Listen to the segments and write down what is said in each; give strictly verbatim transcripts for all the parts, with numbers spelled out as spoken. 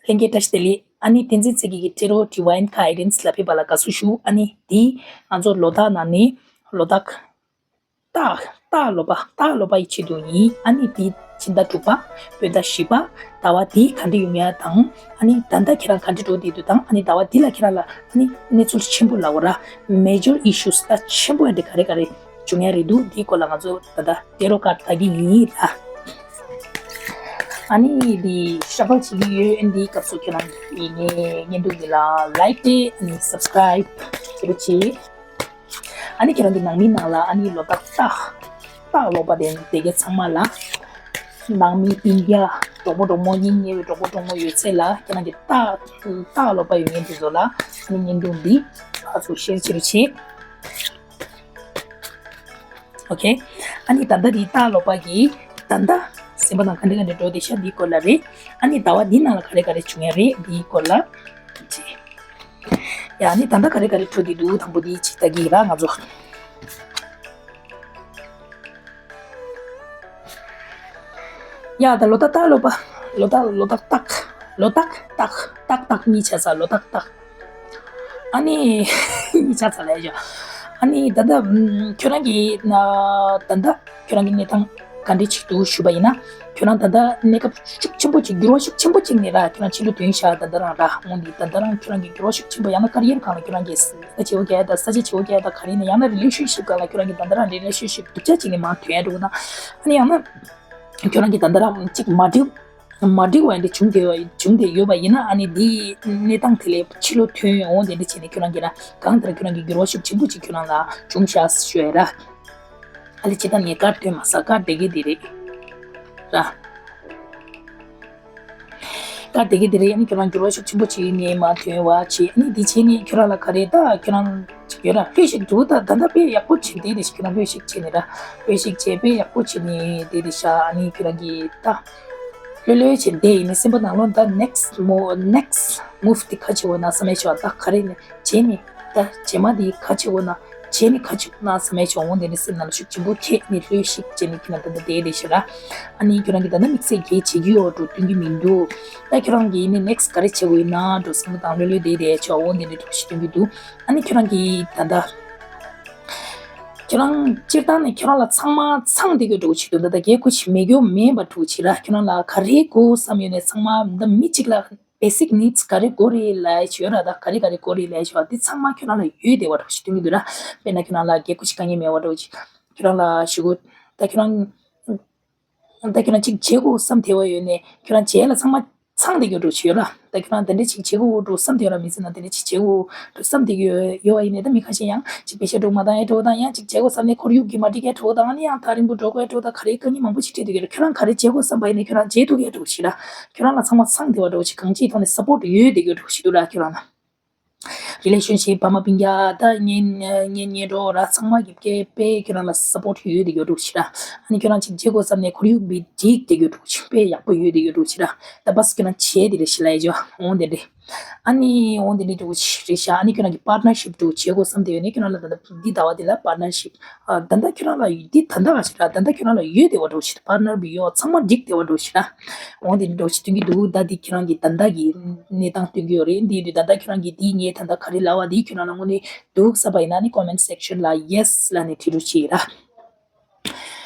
བསྟན་རྒྱས་བཀྲ་ཤིས་བདེ་ལེགས། ཨ་ནི་བསྟན་འཛིན་ཚེ་རིང་གི་Tarot Divine Guidance ལ་ཕེབས་པ་ལ་དགའ་བསུ་ཞུ། ཨ་ནི་འདི་ང་ཚོ་ལོ་རྟགས་ནང་ནས་ལོ་རྟགས་སྟག་སྟག་ལོ་པ། སྟག་ལོ་པ་ཡི་ཆེད་དུ་ཡིན། ཨ་ནི་འདི་སྤྱི་ཟླ་དྲུག་པ་བོད་ཟླ་བཞི་པ་ཟླ་བ་འདི་ག་འདྲ་ཡོང་ཡ་དང་། ཨ་ནི་ད་ལྟ་ཁྱེད་རང་ག་འདྲ་འགྲོ་བསྡད་འདུག་དང་། ཨ་ནི་ཟླ་བ་འདི་ལ་ཁྱེད་རང་ལ་ཨ་ནི་གནས་ཚུལ་ཆེན་པོ་ལབ་དགོས་ར། Major issues ད་ཆེན་པོ་ཡ་འདི་ག་རེ་ག་རེ་བྱུང་ཡ་རེད་འདུག་འདིའི་སྐོར་ལ་ང་ཚོ་ད་ལྟ་Tarot card ལྟ་གི་ཡིན་ལ། ཨ་ནི་འདི་ཤག་པ་བྱེད་ཀྱི་ཡོད། འདིའི་སྐབས་སུ་ཁྱེད་རང་གི་ངའི་བརྙན་ཐུང་འདི་ལ་like དེ་ཨ་ནི་subscribe དེ་རུ་བྱེད། ཨ་ནི་ཁྱེད་རང་གི་ནང་མི་ནང་ལ་ཨ་ནི་ལོ་རྟགས་སྟག་སྟག་ལོ་པ་དེ་དེ་གའི་ཚང་མ་ལ། ནང་མི་སྤུན་ཀྱག་གྲོགས་པོ་གྲོགས་མོ་གཉེན་ཉེ་བའི་གྲོགས་པོ་གྲོགས་མོ་ཡོད་ཚད་ལ་ཁྱེད་རང་གི་སྟག་སྟག་ལོ་པ་ཡོད་མཁན་དེ་ཚོ་ལ་ཨ་ནི་བརྙན་ཐུང་འདི་ཕར་ཚུར་share བྱེད་རོགས་བྱེད། ཨོ་ཁེ། ཨ་ནི་ད་ལྟ་འདི་སྟག་ལོ་པ་གི་ད་ལྟ་སེམས་པ་ནང་ག་འདྲ་ག་འདྲ་འགྲོ་བསྡད་ཤག་འདིའི་སྐོར་ལ་རེད། ཨ་ནི་ཟླ་བ་འདི་ནང་ལ་ག་རེ་ག་རེ་བྱུང་ཡ་རེད་འདིའི་སྐོར་ལ་བྱེད། ཡ་ནི་ད་ལྟ་ག་རེ་ག་རེ་འཕྲོ་འདི་འདུག་དང་པོ་འདི་ཅིག་ལྟ་གི་ར་ང་ཚོ། ཡ་ད་ལོ་རྟགས་སྟག་ལོ་པ། ལོ་རྟགས་ལོ་རྟགས་སྟག་ལོ་རྟགས་སྟག་སྟག་སྟག་གཉིས་ཆ་ས་ལོ་རྟགས་སྟག་ཨ་ནི་གཉིས་ཆ་ས་ལ་ཡ། ཨ་ནི་ད་ལྟ་ཁྱོད་རང་གི་ད་ལྟ་ཁྱོད་རང་གི་གནས་སྟངས་ག་འདྲ་ཅིག་འདུག་ཞུས་པ་ཡིན་ན། ཁྱོད་རང་ད་ལྟ་གནས་སྐབས་ཤུགས་ཆེན་པོ་ཅིག་འགྱུར་བ་ཤུགས་ཆེན་པོ་ཅིག་ནས་ར་ཁྱོད་རང་ཕྱི་ལོགས་ཐོན་ཤག་ད་ལྟ་རང་ར་འོང་འདི་ད་ལྟ་རང་ཁྱོད་རང་གི་འགྱུར་བ་ཤུགས་ཆེན་པོ་ཡང་ན་ཀ་རི་ཡར་སྒང་ལ་ཁྱོད་རང་གི་ས་ཆ་བྱེད་པོ་རྒྱག་ཡ་ད་ས་ཆ་བྱེད་པོ་རྒྱག་ཡ་ད་ག་རེ་ན་ཡང་ན་རི་ལེ་ཤན་ཤིབ་སྒང་ལ་ཁྱོད་རང་གི་ད་ལྟ་རང་རི་ལེ་ཤན་ཤིབ་སྡུག་ཅག་ཅིག་ནས་མར་ཐོན་ཡ་འགྲོ་གི་ན། ཨ་ནི་ཡང་ན་ཁྱོད་རང་གི་ད་ལྟ་རང་ཅིག་མ་འགྲིག་མ་འགྲིག་པ་འདི་བྱུང་བསྡད་བྱུང་བསྡད་ཡོད་པ་ཡིན་ན། ཨ་ནི་འདི་གནས་སྟངས་དེ་ལས་ཕྱི་ལོགས་ཐོན་འོང་དེ་འདྲ་བྱས་ནས་ཁྱོད་རང་གིས་ར་གང་ལྟར་ཁྱོད་རང་གི་འགྱུར་བ་ཤུགས་ཆེན་པོ་ཅིག་ཁྱོད་རང་ལ་བྱུང་ཤག་ཞུ་ཡ་ར། ཨ་ལེ་ཅི་ད་ངས་ཀར་ཐོན་མ་ས་ཀར་དེ་གི་དེ་རེད་ར། ཀར་དེ་གི་དེ་རེད། ཨ་ནི་ཁྱོད་རང་འགྱུར་བ་ཤུགས་ཆེན་པོ་ཅིག་ནས་མར་ཐོན་བ་བྱས། ཨ་ནི་འདི་བྱས་ནས་ཁྱོད་རང་ལ་ག་རེ་ད་ཁྱོད་རང་ཅིག་ཡོད་ར་ལྷོད་ཤིག་འདུག་ད་ད་ལྟ་དཔེ་ཡག་པོ་བྱས་དེ་རེད་ཤིག་ཁྱོད་རང་ལྷོད་ཤིག་བྱས་ནས་ར་ལྷོད་ཤིག་བྱས་དཔེ་ཡག་པོ་བྱས་ནས་དེ་རེད་ཤག་ཨ་ནི་ཁྱོད་རང་གི་ད། ལྷོད་ལྷོད་བྱས་བསྡད་ཡིན་ནི་སེམས་པ་ནང་ལོགས་ད་next move next move དེ་ག་བྱེད་དགོས་ན་བསམ་ཡས་ཆོག་ད་ག་རེ་ནས་བྱས་ནས་ད་རྗེས་མ་དེ་ག་བྱེད་དགོས་ན་བྱས་ནས་ག་བྱེད་དགོས་ན་བསམ་ཡས་ཆོག་འོང་དེ་ནི་སེམས་ནང་ལ་ཤུགས་ཆེན་པོ་ཁྱེད་ནི་ལྷོད་ཤིག་བྱས་ནས་ཁྱེད་ན་ད་ད་བསྡད་བསྡད་ཤག་ར། ཨ་ནི་ཁྱོད་རང་གིས་ད་ནི་དམིགས་བསལ་གྱིས་བྱེད་ཀྱི་ཡོད་འགྲོ་སྟོན་གྱི་མི་འདུག་ད་ཁྱོད་རང་གིས་ནི་next ག་རེ་བྱེད་དགོས་ཡིན་ན་འགྲོ་བསམ་བློ་བཏང་ལྷོད་ལྷོད་བསྡད་བསྡད་ཆོག་འོང་དེ་ནི་འགྲོ་ཞིག་སྟོན་གྱི་འདུག་ཨ་ནི་ཁྱོད་རང་གིས་ད་ད། ཁྱོད་རང་སྤྱིར་བཏང་ནས་ཁྱོད་རང་ལ་ཚང་མ་ཚང་བསྡད་ཀྱི་འགྲོ་གི་ཆེད་དུ་འདི་ད་རྒྱལ་ཁུ་ཆི་མེད་རྒྱུ་མེད་པ་འགྲོ་གི་ཆེད་ར། ཁྱོད་རང་ལ་ག་རེ་དགོས་བསམ་ཡོད་ནས་ཚང་མ་འདི་མི་གཅིག་ལ་basic needs ག་རེ་དགོས་རེད་ལབ་ཡ་ཆོད་ར། ད་ག་རེ་ག་རེ་དགོས་རེད་ལབ་ཡ་ཆོད་འདི་ཚང་མ་ཁྱོད་རང་ལ་ཡོད་བསྡད་པ་འགྲོ་གི་ཆེད་སྟོན་གྱི་འདུག་ར། དཔེར་ན་ཁྱོད་རང་ལ་རྒྱལ་ཁུ་ཆི་དཀའ་ངལ་མེད་པ་འགྲོ་གི་ཆེད་ཁྱོད་རང་ལ་ཞུ་དགོས་ད་ཁྱོད་རང་། ད་ཁྱོད་རང་གཅིག་བྱེད་དགོས་བསམ་བསྡད་པ་ཡོད་ནས་ཁྱོད་རང་བྱེད་ལ་ཚང་མ་ཚང་བསྡད་ཀྱི་འགྲོ་ཆེ་ཡོད་ར། ད་ཁྱོད་རང་དེ་འདྲ་ཅིག་བྱེད་དགོས་འགྲོ་བསམ་བསྡད་ཡོད་ར། མི་ཚེ་ནང་དེ་འདྲ་ཅིག་བྱེད་དགོས་འགྲོ་བསམ་བསྡད་ཀྱི་ཡོད་ཡོད་པ་ཡིན་ནས་ད་མི་ཁ་ཤས་ཡང་ཅིག་པེ་ཤ་འགྲོ་མ་བཏང་ཡ་འགྲོ་དང་ཡང་ཅིག་བྱེད་དགོས་བསམ་ནས་ཁོར་ཡུག་གི་མ་འགྲིག་ཡ་འགྲོ་དང་ཨ་ནི་ཡང་ཐག་རིང་པོ་འགྲོ་དགོས་ཡ་འགྲོ་དང་ག་རེ་དཀའ་ངལ་མང་པོ་ཅིག་འཕྲད་བསྡད་ཀྱི་ཡོད་ར། ཁྱོད་རང་ག་རེ་བྱེད་དགོས་བསམ་པ་ཡིན་ནས་ཁྱོད་རང་བྱེད་ཐུབ་ཡ་འགྲོ་ཆེ་ར། ཁྱོད་རང་ལ་ཚང་མ་ཚང་བསྡད་པ་འགྲོ་ཆེ་གང་ཅིའི་ཐོག་ནས་སཔོར་ཊི་ཡོད་བསྡད་ཀྱི་འགྲོ་ཆེ་འདུག་ར་ཁྱོད་རང་ལ། རི་ལེ་ཤན་ཤིབ་ཕ་མ་སྤུན་ཀྱག་ད་གཉེན་གཉེན་གཉེན་གྲོགས་ར་ཚང་མ་གི་སྐད་དཔེ་ཁྱོད་རང་ལ་སཔོར་ཊི་ཡོད་དེ་ཡོད་འགྲོ་ཆེ་ར། ཨ་ནི་ཁྱོད་རང་ཅིག་བྱེད་དགོས་བསམ་ནས་ཁོར་ཡུག་བི་འགྲིག་དེ་ཡོད་འགྲོ་ཆེ་དཔེ་ཡག་པོ་ཡོད་དེ་ཡོད་འགྲོ་ཆེ་ར། ད་བས་ཁྱོད་རང་བྱས་དེ་རེ་ཞི་ལ་ཡ་ཇོ་འོང་དེ་རེ། ཨ་ནི་འོང་དེ་རེ་འགྲོ་ཆེ་རེ་ཤ་ཨ་ནི་ཁྱོད་རང་གི་པར་ཊི་ནར་ཤིབ་འགྲོ་བྱེད་དགོས་བསམ་དེ་ཡོད་ནས་ཁྱོད་རང་ལ་ད་ལྟ་འདི་ཟླ་བ་འདི་ལ་པར་ཊི་ནར་ཤིབ་ཨ་ད་ལྟ་ཁྱོད་རང་ལ་འདི་ད་ལྟ་ག་ཞིག་ར་ད་ལྟ་ཁྱོད་རང་ལ་ཡོད་དེ་བ་འགྲོ་ཆེ་པར་ཊི་ནར་བི་ཡོད་ཚང་མ་འགྲིག་དེ་བ་འགྲོ་ཆེ་ར། འོང་དེ་འགྲོ་ཆེ་སྟོན་གྱི་འདུག་ད་འདི་ཁྱོད་རང་གི་ད་ལྟ་གི་གནས་སྟངས་སྟོན་གྱི་ཡོད་རེད། འདི་ཡོད་དུས་ད་ལྟ་ཁྱོད་རང་གི་འདི་ངས་ད་ལྟ་ག་རེ་ལབ་པ་འདི་ཁྱོད་རང་ལ་དངོས་གནས་འདུག་བསམ་པ་ཡིན་ན་ནི་ཀོ་མེན་ཊི་སེག་ཤན་ལ་ཡེ་སི་ལབ་ནས་བྲིས་རོགས་བྱེད་ར།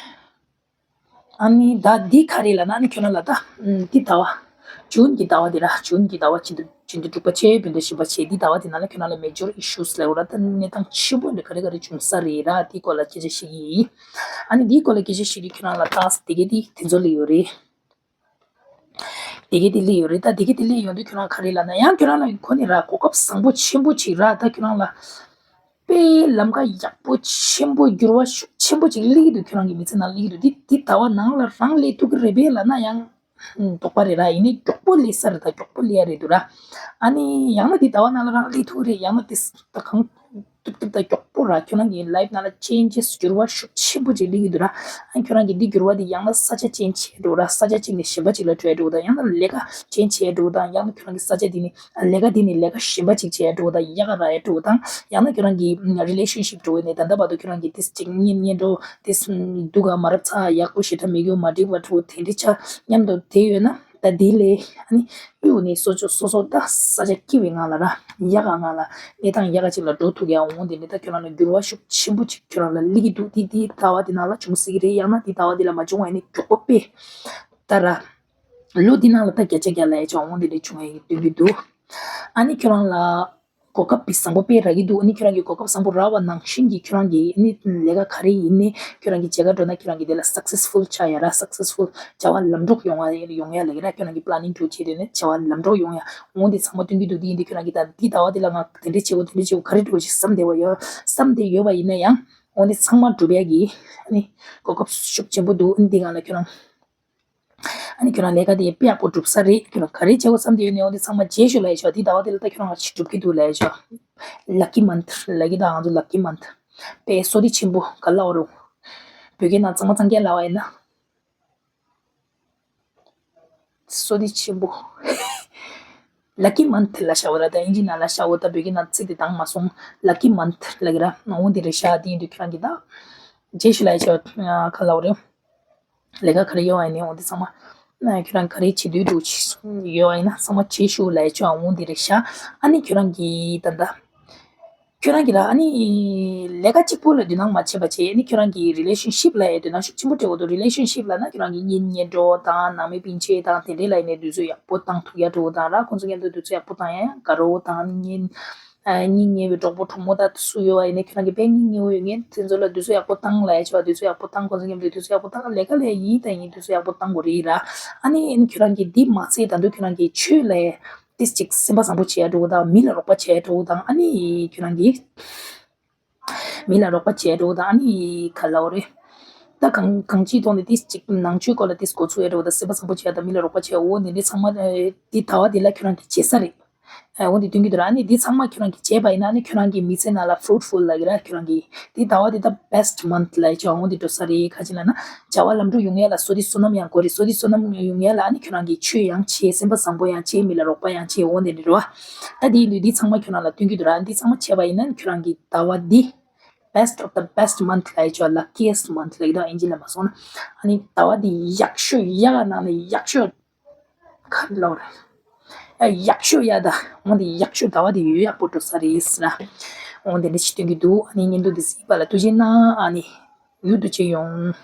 ཨ་ནི་ད་འདི་ག་རེ་ལབ་ན་ནི་ཁྱོད་རང་ལ་ད་འདི་ཟླ་བ་ཇུན་གྱི་ཟླ་བ་འདི་ར་ཇུན་གྱི་ཟླ་བ་ཕྱི་ཟླ་ཕྱི་ཟླ་དྲུག་པ་བྱས་བདུན་ཟླ་བཞི་པ་བྱས་འདི་ཟླ་བ་འདི་ནང་ལ་ཁྱོད་རང་ལ་མེ་ཇར་ཨི་ཤུ་སི་ལབ་དགོས་ར། ད་གནས་སྟངས་ཆེན་པོ་འདི་ག་རེ་ག་རེ་བྱུང་ས་རེད་ར། འདི་སྐོར་ལ་སྐད་ཆ་བཤད་ཀྱི་ཡིན། ཨ་ནི་འདིའི་སྐོར་ལ་སྐད་ཆ་བཤད་དུས་ཁྱོད་རང་ལ་ཏག་ཏག་དེ་གས་འདི་དེ་ཚོ་སླེབས་ཡོད་རེད། དེ་གས་འདི་སླེབས་ཡོད་རེད། ད་དེ་གས་འདི་སླེབས་ཡོང་དུས་ཁྱོད་རང་ག་རེ་ལབ་ན་ཡང་ཁྱོད་རང་ལ་གོ་ནས་ར་གོ་སྐབས་བཟང་པོ་ཆེན་པོ་ཅིག་ར། ད་ཁྱོད་རང་ལ་དཔེ་ལམ་ཁ་ཡག་པོ་ཆེན་པོ་འགྱུར་བ་ཤུགས་ཆེན་པོ་ཅིག་སླེབས་ཀྱི་འདུག་ཁྱོད་རང་གི་མི་ཚེ་ནང་སླེབས་ཀྱི་འདུག་འདི་འདི་ཟླ་བ་ནང་ལ་རང་སླེབས་ཐུབ་ཀྱི་རེད་པས་ལབ་ན་ཡང་དོགས་པ་རེད་ར། ཡིན་ནའི་མགྱོགས་པོ་སླེབས་ས་རེད། ད་མགྱོགས་པོ་སླེབས་ཡ་རེད་འདུག་ར། ཨ་ནི་ཡང་ན་འདི་ཟླ་བ་ནང་ལ་རང་སླེབས་ཐུབ་ཀྱི་རེད། ཡང་ན་དེ་ད་གང་ཐུབ་ཐུབ་ད་མགྱོགས་པོ་ར་ཁྱོད་རང་གི་ལའིབ་ནང་ལ་ཅེན་ཇེས་འགྱུར་བ་ཤུགས་ཆེན་པོ་ཅིག་སླེབས་ཀྱི་འདུག་ར། ཨ་ནི་ཁྱོད་རང་གི་འདི་འགྱུར་བ་འདི་ཡང་ན་ས་ཆ་ཅེན་ཇི་བྱས་འགྲོ་ར། ས་ཆ་གཅིག་ནས་གཞན་པ་གཅིག་ལ་འགྲོ་ཡ་འགྲོ་དང་ཡང་ན་ལས་ཀ་ཅེན་ཇི་བྱས་འགྲོ་དང་ཡང་ན་ཁྱོད་རང་གི་ས་ཆ་འདི་ནས་ལས་ཀ་འདི་ནས་ལས་ཀ་གཞན་པ་གཅིག་བྱས་འགྲོ་དང་ཡག་ག་རག་ཡ་འགྲོ་དང་ཡང་ན་ཁྱོད་རང་གི་རི་ལེ་ཤན་ཤིབ་འགྲོ་ནས་ད་ལྟ་བར་དུ་ཁྱོད་རང་གི་ཏིས་གཅིག་གཉིས་གཉིས་འགྲོ་ཏིས་སྡུག་ག་མ་རབས་ཚ་ཡག་པོ་ཞེ་དྲག་མེད་རྒྱུ་མ་འགྲིག་པ་འགྲོ་དེ་འདྲ་ཆ་མཉམ་དུ་དེ་ཡོད་ན། ད་དེ་ལས་ཨ་ནི་གཡུག་ནས་སོ་སོ་སོ་སོ་ད་ས་ཆ་སྐྱིད་པའི་ངང་ལ་ར་ཡག་ག་ངང་ལ་གནས་སྟངས་ཡག་ག་ཅིག་ལ་འགྲོ་ཐུབ་ཡ་འོང་། དེ་ནས་ད་ཁྱོད་རང་ལ་འགྱུར་བ་ཤུགས་ཆེན་པོ་ཅིག་ཁྱོད་རང་ལ་སླེབས་ཀྱི་འདུག་དེ་དེའི་ཟླ་བ་དེ་ནང་ལ་བྱུང་སྲིད་ཀྱི་རེད། ཡང་ན་དེ་ཟླ་བ་དེ་ལ་མ་བྱུང་བ་ཡིན་ན་མགྱོགས་པོ་དཔེ་ད་ར་ལོ་འདི་ནང་ལ་ད་བརྒྱ་ཆ་བརྒྱ་ལ་ཡ་ཆ་འོང་། དེ་འདྲ་བྱུང་ཡ་ཡིན་སྟོན་གྱི་འདུག་ཨ་ནི་ཁྱོད་རང་ལ་གོ་སྐབས་བཟང་པོ་དཔེ་རག་གི་འདུག་ཨ་ནི་ཁྱོད་རང་གིས་གོ་སྐབས་བཟང་པོ་རག་པ་ནང་བཞིན་གྱི་ཁྱོད་རང་གིས་ཨ་ནི་ལས་ཀ་ག་རེ་ཡིན་ནའི་ཁྱོད་རང་གིས་བྱེད་ག་འགྲོ་ན་ཁྱོད་རང་གིས་དེ་ལ་སག་སེ་སི་ཕུལ་ཆགས་ཡ་ར། སག་སེ་སི་ཕུལ་བྱ་བ་ལམ་འགྲོ་ཡོང་བ་ཡོང་ཡ་ལ་གི་ར། ཁྱོད་རང་གིས་པ་ལ་ནིང་འགྲོ་བྱས་དེ་ནས་བྱ་བ་ལམ་འགྲོ་ཡོང་ཡ་འོང་། དེ་ཚང་མ་སྟོན་གྱི་འདུག་དེ་ཡིན་དུས་ཁྱོད་རང་གིས་ད་འདི་ཟླ་བ་འདི་ལ་ང་དེ་འདྲ་བྱེད་དགོས་དེ་འདྲ་བྱེད་དགོས་ག་རེ་འགྲོ་ཞིག་བསམ་བསྡད་པ་ཡོད། བསམ་བསྡད་ཡོད་པ་ཡིན་ན་ཡང་འོང་དེ་ཚང་མ་འགྲུབ་ཡ་གི་ཨ་ནི་གོ་སྐབས་ཤུགས་ཆེན་པོ་འདུག་ཨ་ནི་འདི་སྒང་ལ་ཁྱོད་རང་ཨ་ནི་ཁྱོད་རང་ལས་ཀ་དེ་དཔེ་ཡག་པོ་འགྲུབ་ས་རེད། ཁྱོད་རང་ག་རེ་བྱེད་དགོས་བསམ་དེ་ཡོད་ནའི་འོ་དེ་ཚང་མ་བྱེད་ཤོག་ལབ་ཡ་ཆོག་དེ་ཟླ་བ་དེ་ལ་ད་ཁྱོད་རང་ཞིག་འགྲུབ་ཀྱི་འདུག་ལབ་ཡ་ཆོག་ལ་ཀི་མན་ཐི་ལབ་ཀྱི་ད་ང་ཚོ་ལ་ཀི་མན་ཐི་དཔེ་བསོད་བདེ་ཆེན་པོ་ག་ལབ་རུང་བོད་སྐད་ནང་གཙང་མ་གཙང་རྐྱང་ལབ་པ་ཡིན་ན་བསོད་བདེ་ཆེན་པོ་ལ་ཀི་མན་ཐི་ལབ་བྱ་བ་ར། ད་ཨིན་ཇི་ནང་ལབ་བྱ་བ་ད་བོད་སྐད་ནང་ཚིག་དེ་དྭངས་མ་སོང་། ལ་ཀི་མན་ཐི་ལབ་ཀྱི་ར། འོ་དེ་རེད་ཤག་དེ་ཡིན་དུས་ཁྱོད་རང་གིས་ད་བྱེད་ཤོག་ལབ་ཡ་ཆོག་ག་ལབ་རེད། ལས་ཀ་ག་རེ་ཡོད་པ་ཡིན་ནའི་འོ་དེ་ཚང་མ། ཨ་ཁྱོད་རང་ག་རེ་བྱེད་འདོད་འདུག་ཡོད་པ་ཡིན་ན་ཚང་མ་བྱེད་ཤོག་ལབ་ཡ་ཆོག་འོ་དེ་རེད་ཤག་ཨ་ནི་ཁྱོད་རང་གིས་ད་ལྟ་ཁྱོད་རང་གིས་ལ་ཨ་ནི་ལས་ཀ་གཅིག་པོ་ལ་དོ་སྣང་མ་བྱེད་པ་བྱས། ཨ་ནི་ཁྱོད་རང་གིས་རི་ལེ་ཤན་ཤིབ་ལ་ཡ་དོ་སྣང་ཤུགས་ཆེན་པོ་སྤྲད་དགོས་འདུག་རི་ལེ་ཤན་ཤིབ་ལབ་ན་ཁྱོད་རང་གི་གཉེན་ཉེ་འགྲོགས་དང་ནང་མི་སྤུན་མཆེད་དང་དེ་འདྲས་ལ་ཡིན་ནའི་དུས་ཚོད་ཡག་པོ་བཏང་ཐུབ་ཡ་འགྲོ་དང་ར། ཁོང་ཚོ་མཉམ་དུ་དུས་ཚོད་ཡག་པོ་བཏང་ཡ་ཡང་དགའ་རོགས་དང་གཉེན། ཨ་གཉེན་ཉེ་བའི་གྲོགས་པོ་གྲོགས་མོ་དག་སུ་ཡོད་པ་ཡིན་ནའི་ཁྱོད་རང་གིས་དཔེ་གཉེན་ཉེ་བོ་ཡོད་མཁན་དེ་ཚོ་ལ་དུས་ཚོད་ཡག་པོ་བཏང་ལབ་ཡ་ཆོག་དུས་ཚོད་ཡག་པོ་བཏང་། ཁོང་ཚོ་མཉམ་དུ་དུས་ཚོད་ཡག་པོ་བཏང་། ལས་ཀ་ལས་ཡིན་དང་ཡིན་དུས་ཚོད་ཡག་པོ་བཏང་དགོས་རེད་ར། ཨ་ནི་ཁྱོད་རང་གིས་འདི་མ་ཚད་ད་དུང་ཁྱོད་རང་གིས་ཆོས་ལ་ཏིས་ཅིག་སེམས་པ་བཟང་པོ་བྱེད་ཡ་འགྲོ་དང་མི་ལ་རོགས་པ་བྱེད་ཡ་འགྲོ་དང་ཨ་ནི་ཁྱོད་རང་གིས་མི་ལ་རོགས་པ་བྱེད་ཡ་འགྲོ་དང་ཨ་ནི་ག་ལབ་རེད། ད་གང་གང་ཅིའི་ཐོག་ནས་ཏིས་ཅིག་ནང་ཆོས་སྐོར་ལ་ཏིས་འགོ་ཚུགས་ཡ་འགྲོ་དང་སེམས་པ་བཟང་པོ་བྱེད་ཡ་དང་མི་ལ་རོགས་པ་བྱེད་ཡ་འོ་དེ་འདྲ་ཚང་མ་ཨེ་འདི་ཟླ་བ་འདི་ལ་ཁྱོད་རང་གིས་བྱེད་ས་རེད། ཨེ་འོ་འདི་སྟོན་གྱི་འདུག་ར། ཨ་ནི་འདི་ཚང་མ་ཁྱོད་རང་གིས་བྱས་པ་ཡིན་ན་ཨ་ནི་ཁྱོད་རང་གི་མི་ཚེ་ནང་ལ་ཕུ་རུ་ཊི་ཕུལ་ལབ་ཀྱི་ར། ཁྱོད་རང་གིས་འདི་ཟླ་བ་འདི་ད་བེ་སི་ཊི་མན་ཐི་ལབ་ཡ་ཆོག་འོ་འདི་འགྲོ་ས་རེད། ག་ཅི་ལབ་ན་བྱ་བ་ལམ་འགྲོ་ཡོང་ཡ་ལ་བསོད་བདེ་བསོད་ནམས་ཡང་དགོས་རེད། བསོད་བདེ་བསོད་ནམས་ཡོང་ཡ་ལ་ཨ་ནི་ཁྱོད་རང་གིས་ཆོས་ཡང་བྱེད། སེམས་པ་བཟང་པོ་ཡང་བྱེད། མི་ལ་རོགས་པ་ཡང་བྱེད། འོ་འདི་འདྲ་རེད་བ། ད་འདི་ཡིན་དུས་འདི་ཚང་མ་ཁྱོད་རང་ལ་སྟོན་གྱི་འདུག་ར། འདི་ཚང་མ་བྱས་པ་ཡིན་ན་ཁྱོད་རང་གིས་ཟླ་བ་འདི་best of the best month ལབ་ཡ་ཆོག་ལ་ཀི་ཡེ་སི་ཊི་མན་ཐི་ལབ་ཀྱི་འདུག་ཨིན་ཇི་ལ་མ་སོང་ན། ཨ་ནི་ཟླ་བ་འདི་ཡག་ཤོས་ཡག་ག་ནང་ནས་ཡག་ཤོས་ག་རེ་ལབ་རེད། ཨ་ཡག་ཤོས་ཡ་ད་འོ་འདི་ཡག་ཤོས་ཟླ་བ་འདི་ཡོད་ཡག་པོ་འགྲོ་ས་རེད་ཟེར་ན། འོ་འདི་འདྲ་ཞིག་སྟོན་གྱི་འདུག་ཨ་ནི་བརྙན་ཐུང་འདི་གཟིགས་པ་ལ་ཐུགས་རྗེ་གནང་། ཨ་ནི་མྱུར་དུ་མཇལ་ཡོང་།